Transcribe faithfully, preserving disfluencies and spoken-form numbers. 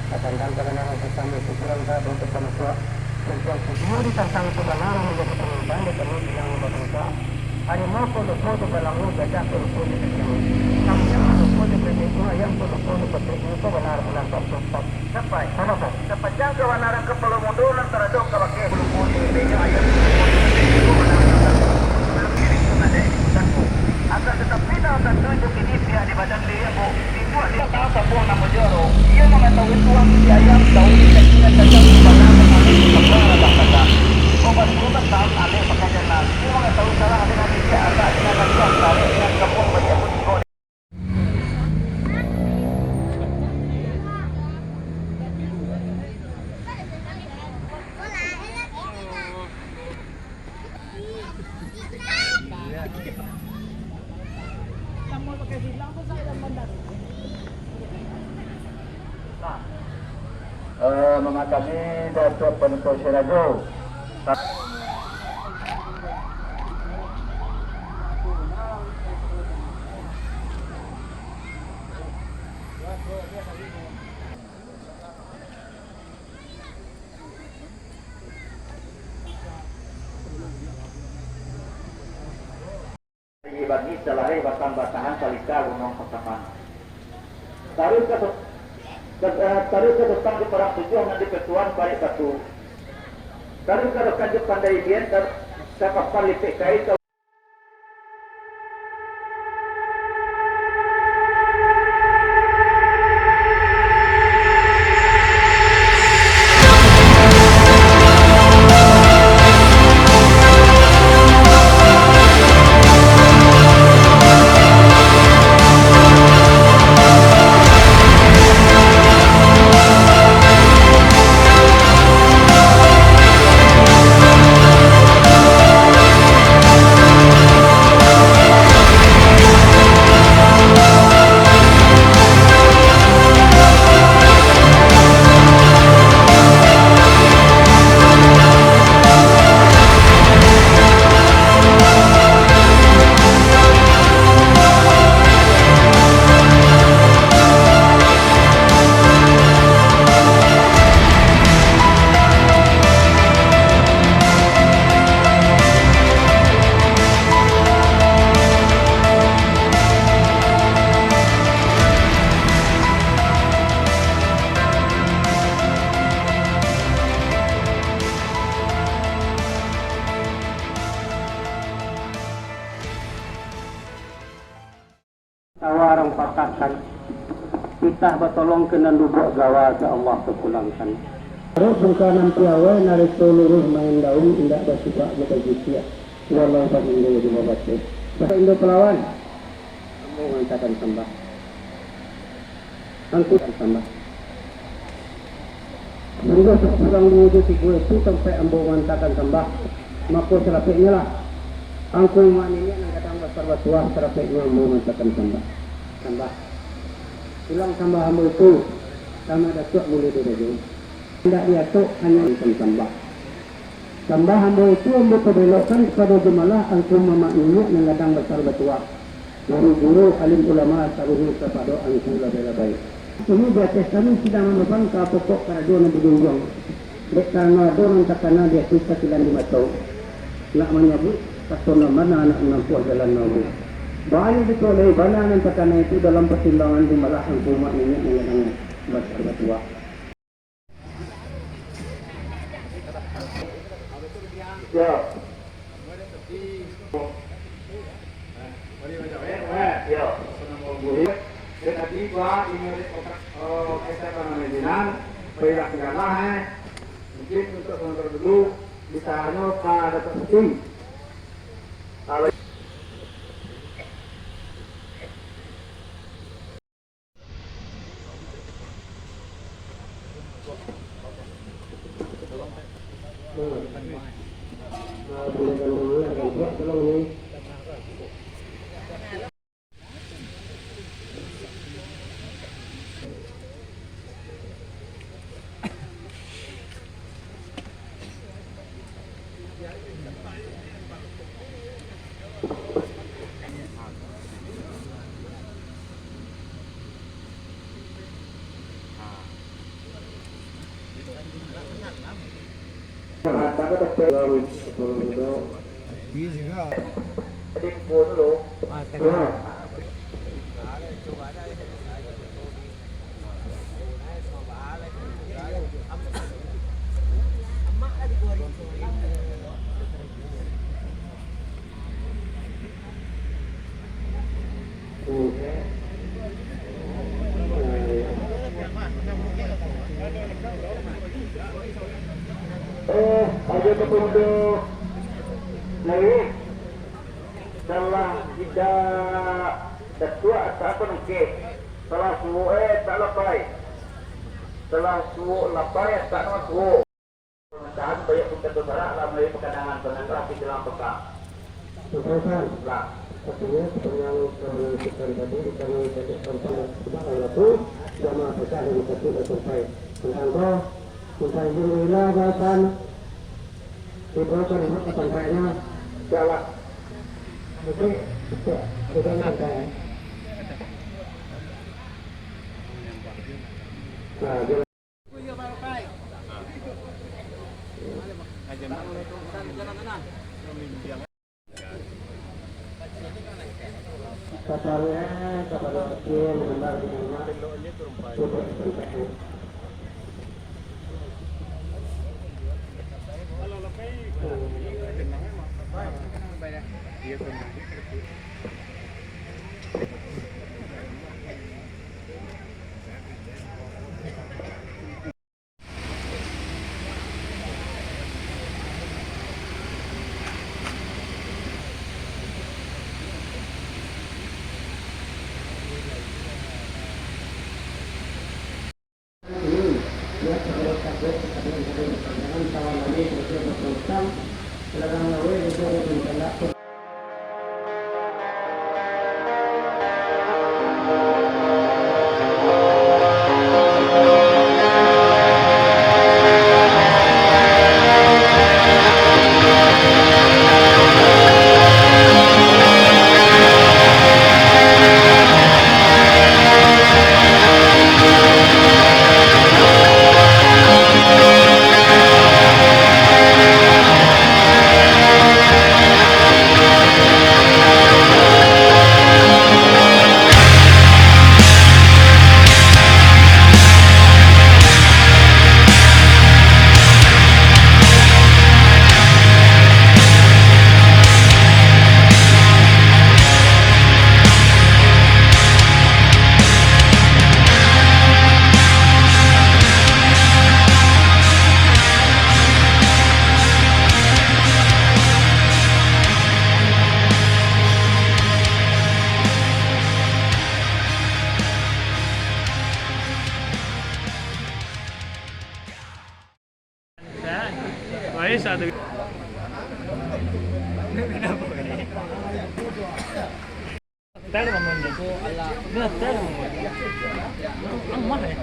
Katantang kabanaran sasamo itu kurang sabar untuak panutuak. Untuak video ditantang kabanaran manjadi panyimpanan di kami bilang babantuak. Harimau ko lupo di balangu, gajah ko lupo di kacang. Kambiang ko lupo di kacang, ayam ko lupo di kotek. Iko bana bulan Sabtu. Sapai. Sapai. Sapanjang kabanaran kapalo mudo nan taradok ka bakeh. Lupo di kacang, ayam ko lupo di kacang. Iko bana bulan Sabtu. Akan tatapi, nan tantu itu kini pihak di badan diri ambo. Dibuek di batang sabuang namo juaro. Iyo mangatahui tuang isi ayam, tahu di kaki nan cacat, di badan nan alun di kabuang rabah kata. Obat urutan tahan alek pakai jalan. Iyo mangatahui salah dengan bijak, agak dengan nasihat, tarek dengan kabuang baiak pun tigo. Eh, mamakami Datuak Panutuak Sirajo. Bagi salahi batang-batangan salika Gunuang Pasaman. Taruih ka, ka, eh, taruih ka Sutang di Parang Tujuah nan di Petuan Parik Batu. Taruih ka Rakan di Pandai Ilian, tar-, ka Kapal Lipek Kain, ka Tawa rang patahkan, pitah batolong ka nan duduak gawa, ka Allah tapulangkan. Arok bungka nan piawai, narato luruih main daun, indak basibak jo bajitiak, walau bahindo jo babateh. Indo palawan, ambo mangantakan sambah. Angku sambah. Sungguah takurang duo jo tigo itu tampek ambo mangantakan sambah. Mako, sarapeknyolah angku mamak niniak nan gadang basar batuah, sarapeknyo ambo mangantakan sambah. Sambah. Pulang sambah ambo itu, tama Datuak Mulia Dirajo. Indak diatok, hanyo mangantakan sambah. Sambah ambo itu ambo pabelokkan kapado jumalah angku mamak niniak nan gadang basar batuah. Guru-guru, alim ulama, saluruh kapado angku labai-labai. Kini di ateh kami sadang mamapan ka pokok karajo nan dijunjuang. Dek karano ado nan takana di ati takilan di mato. Nak manyabuik kato nan bana, nak manampuah jalan nan luruih. Banyak dipaulai bana nan takana itu dalam patimbangan jumalah angku mamak niniak nan gadang basar batuah. Yo. Yo. Jadi, Pak, ini, oh, S R K Manajemen, Pak Irak Galah, eh. Mungkin untuk sementara dulu, ditahanyo ka Datuk Putih. Kalau Salam sepuluh kilo. Info dulu. Nah. Eh, ajo ka pondok lai. Salah tidak datuak, tak apa nangkeh. Salah suok, eh, tak labai. Salah suok labai, tak nama suok. Pemerintahan banyak pun kato sarak lah, mulai pakadangan, sanang lah di dalam peka. Sampaikan. Lah. Artinya, sepanjang perbuatan tadi, kami tidak sampai, tidak berlaku, jamaah pecah dari satu dan sampai. Tentang tu, sampai jumlah bahasan, dibawakan sampainya. Jalan. Oke, oke, oke, oke. Nah, jalan. Baik, satu. Ngetel namanya. Ngetel namanya. Lemah ya.